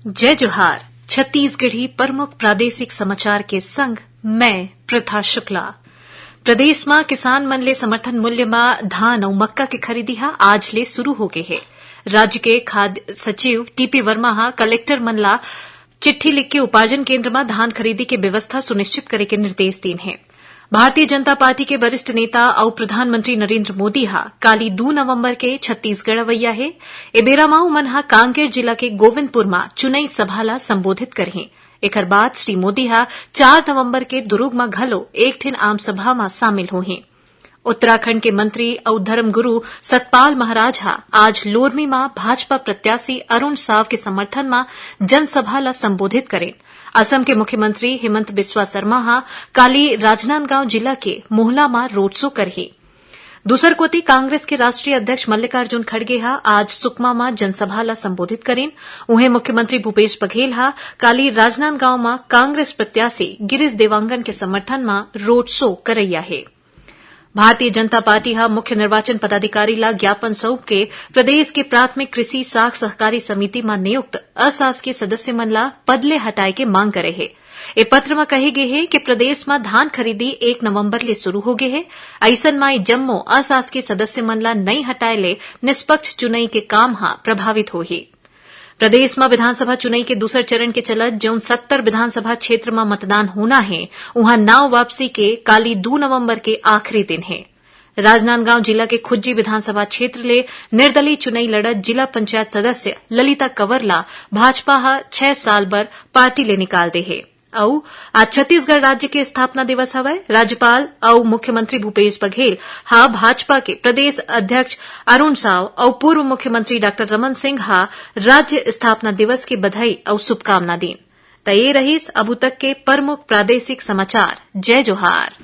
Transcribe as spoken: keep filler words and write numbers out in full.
जय जोहार। छत्तीसगढ़ी प्रमुख प्रादेशिक समाचार के संग मैं प्रथा शुक्ला। प्रदेश म किसान मन ले समर्थन मूल्य म धान अउ मक्का के खरीदी ह आज ले शुरू हो गे हे। राज्य के खाद्य सचिव टीपी वर्मा ह कलेक्टर मन ला चिट्ठी लिख के उपार्जन केंद्र म धान खरीदी के व्यवस्था सुनिश्चित करे के निर्देश दीन हे। भारतीय जनता पार्टी के वरिष्ठ नेता अउ प्रधानमंत्री नरेंद्र मोदी ह काली दू नवंबर के छत्तीसगढ़ अवइया हे। ए बेरा म उमन ह कांकेर जिला के गोविंदपुर म चुनई सभा ला संबोधित करही। एखर बाद श्री मोदी ह चार नवंबर के दुरूग म घलो एक ठिन आम सभा म शामिल होही। उत्तराखंड के मंत्री अउ धर्मगुरु सतपाल महाराज ह आज लोरमी म भाजपा प्रत्याशी अरुण साव के समर्थन म जनसभा ला संबोधित करेन। असम के मुख्यमंत्री हिमंत बिस्वा सरमा ह काली राजनांदगांव जिला के मोहला म रोड शो करही। दूसर कोति, कांग्रेस के राष्ट्रीय अध्यक्ष मल्लिकार्जुन खड़गे ह आज सुकमा म जनसभा ला संबोधित करेन। उहें, मुख्यमंत्री भूपेश बघेल ह काली राजनांदगांव म कांग्रेस प्रत्याशी गिरीश देवांगन के समर्थन म रोड शो करइया हे। भारतीय जनता पार्टी ह मुख्य निर्वाचन पदाधिकारी ला ज्ञापन सौंप के प्रदेश के प्राथमिक कृषि साख सहकारी समिति म नियुक्त अशासकीय सदस्य मन ला पद ले हटाए के मांग करे हे। ए पत्र म कहे गे हे कि प्रदेश म धान खरीदी एक नवंबर ले शुरू हो गे हे। अइसन म ए जम्मो अशासकीय सदस्य मन ला नइ हटाए ले निष्पक्ष चुनई के काम ह प्रभावित होही। प्रदेश म विधानसभा चुनई के दूसर चरण के चलत जउन सत्तर विधानसभा क्षेत्र म मतदान होना हे, उहां नाव वापसी के काली दू नवंबर के आखिरी दिन हे। राजनांदगांव जिला के खुज्जी विधानसभा क्षेत्र ले निर्दलीय चुनई लड़त जिला पंचायत सदस्य ललिता कंवर ला भाजपा ह छह साल बर पार्टी ले निकाल दे हे। अउ आज छत्तीसगढ़ राज्य के स्थापना दिवस हवय। राज्यपाल अउ मुख्यमंत्री भूपेश बघेल ह भाजपा के प्रदेश अध्यक्ष अरुण साव अउ पूर्व मुख्यमंत्री डॉक्टर रमन सिंह ह राज्य स्थापना दिवस के बधाई अउ शुभकामना दीन। त ये रहिस अभू तक के प्रमुख प्रादेशिक समाचार। जय जोहार।